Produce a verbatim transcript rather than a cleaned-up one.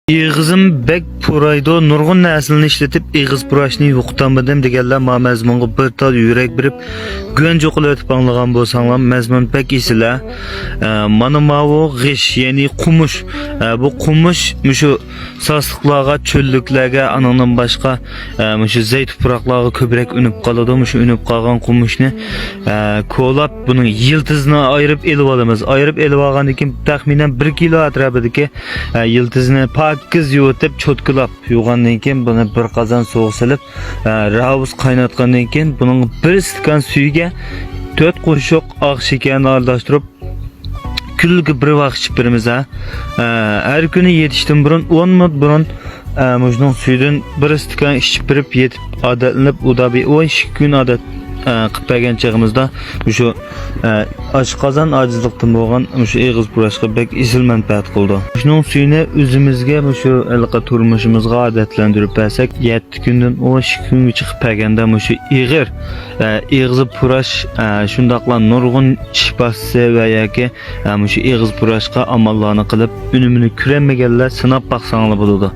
ئېغىزىم بەك پۇرايدۇ، نۇرغۇن نەرسىلەرنى ئىشلىتىپ ئېغىز پۇراشنى يوقىتالمىدىم دېگەنلەر ما مەزمۇنغا بىر تال يۈرەك بېرىپ، گۆنجۇ قىلىۋېتىپ ئاڭلىغان بولساڭلار، مەزمۇن بەك ئېسىل ھە. ئە، مانا ماۋۇ غىش، يەنى قومۇش. ئە، بۇ قومۇش مۇشۇ ساسلىقلارغا، چۆللۈكلەرگە، ئانىڭدىن باشقا، ئە، مۇشۇ زەي تۇپراقلارغا كۆپرەك ئۈنۈپ قالىدۇ. مۇشۇ ئۈنۈپ قالغان قومۇشنى، ئە، كولاپ، بۇنىڭ يىلتىزىنى ئايرىپ ئېلىۋالىمىز. ئايرىپ ئېلىۋالغاندىن كېيىن، تەخمىنەن بىر كىلو ئەتراپىدىكى، ئە، يىلتىزىنى پاكىز يۇۋۇتۇپ، چوتكىلاپ يۇغاندىن كېيىن، بۇنى بىر قازان سۇغا سېلىپ، ئە، راۋۇز قايناتقاندىن كېيىن، بۇنىڭ بىر ئىستاكان سۈيىگە تۆت قوشۇق ئاق شېكەرنى ئارىلاشتۇرۇپ، كۈنلۈككە بىر ۋاق ئىچىپ بېرىمىز ھە. ئە، ھەر كۈنى يېتىشتىن بۇرۇن، ئون مىنۇت بۇرۇن، ئە، مۇشۇنىڭ سۈيىدىن بىر ئىستاكان ئىچىپ بېرىپ يېتىپ، ئادەتلىنىپ، ئۇدا بىر ئون ئىككى كۈن ئادەت، ئە، قىلىپ بەرگەن چېغىمىزدا، مۇشۇ، ئە، ئاشقازان ئاجىزلىقتىن بولغان مۇشۇ ئېغىز پۇراشقا بەك ئېسىل مەنپەئەت قىلىدۇ. مۇشۇنىڭ سۈيىنى ئۆزىمىزگە مۇشۇ ھېلىقى تۇرمۇشىمىزغا ئادەتلەندۈرۈپ بەرسەك، يەتتە كۈندىن ئون ئىككى كۈنگىچە قىلىپ بەرگەندە مۇشۇ ئېغىر، ئە، ئېغىز پۇراش، ئە، شۇنداقلا نۇرغۇن چىش باستى ۋە ياكى، ئە، مۇشۇ ئېغىز پۇراشقا ئاماللارنى قىلىپ، ئۈنۈمىنى كۆرەلمىگەنلەر سىناپ باقساڭلار بولىدۇ.